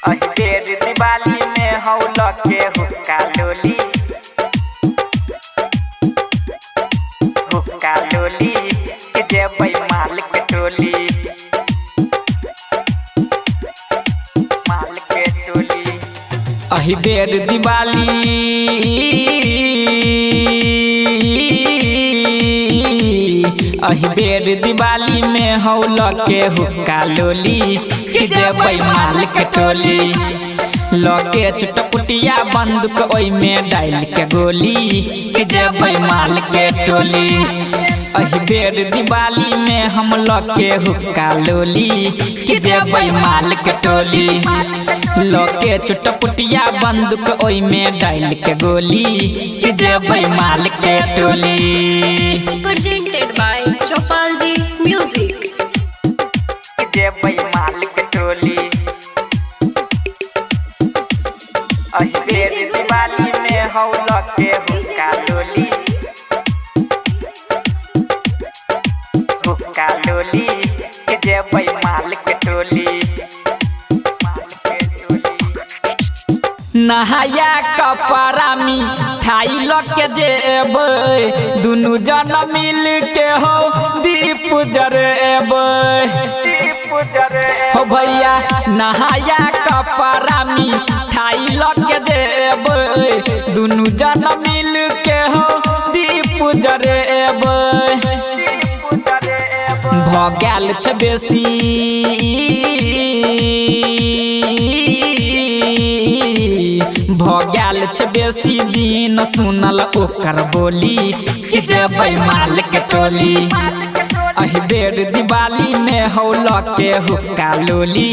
अहि बेर दिवाली में हौ लके हुक्का लोली, हुक्का लोली के जेबै माल के टोली, माल के टोली। अहि बेर दिवाली, अहि बेर दिवाली में हौ लके हुक्का लोली के जेबै माल के टोली। लके चुटपुटिया बंदूक ओइमे डाल के गोली के जेबै माल के टोली। अहि बेर दिवाली में हम लके हुक्का लोली के जेबै माल के टोली। लके चुटपुटिया बंदूक ओइमे डाल के गोली के जेबै माल के टोली। Presented by Chopalji Music. जेबै माल के टोली। अहि बेर दिवाली में हौ लके हुक्का लोली, हुक्का लोली के जेबै माल के टोली, माल के टोली। नहाया कपड़ा मी ठाई लके जेबै, दुनू जन मिल के हो दीप जरेबै। दीप जरे हो भैया, नहाया कपड़ा मी ठाई लके जेबै, दुनू जन मिल के हो दीप जरेबै। दीप जरे भ गेल छै बेसी, भ गेल छै बेसी दिन सुनल ओकर बोली कि जेबै माल के टोली। अहि बेर दिवाली में हौ लके हुक्का लोली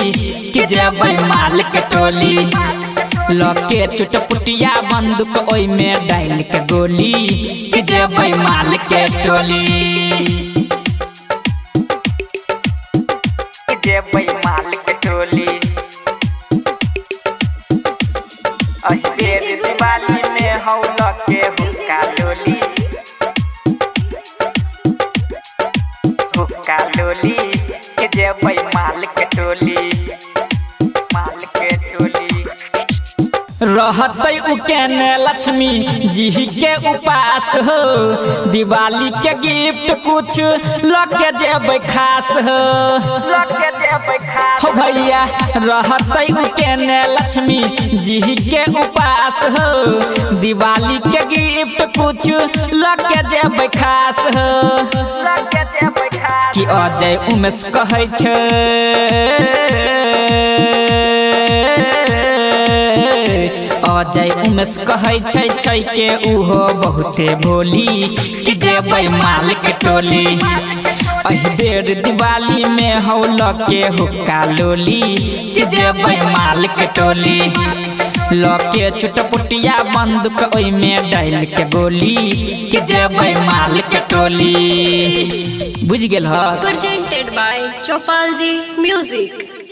कि जेबै माल के टोली। लके चुटपुटिया बंदूक ओइमे डाल के गोली कि जेबै माल के टोली। जेबै माल के टोली। अहि बेर दिवाली में हौ लके हुक्का लोली, हुक्का लोली के जेबै माल के टोली, माल के टोली। रहतै उकेने लक्ष्मी जी के उपास हो, दिवाली के गिफ्ट कुछ लके जेबै खास हो। लके जेबै खास हो भैया, रहतै उकेने लक्ष्मी जी के उपास हो, दिवाली के गिफ्ट कुछ लके जेबै खास हो। लके जेबै खास कि अजय उमेश कहै छै, अजय उमेश कहै छै छै के उहो बहुते भोली कि जेबै माल के टोली। अहि बेर दिवाली में हौ लके हुक्का लोली कि जेबै माल के टोली। लके चुटपुटिया बंदूक ओइमे डाल के गोली कि जेबै माल के टोली। बुझि गेल ह। Presented by Chopalji Music.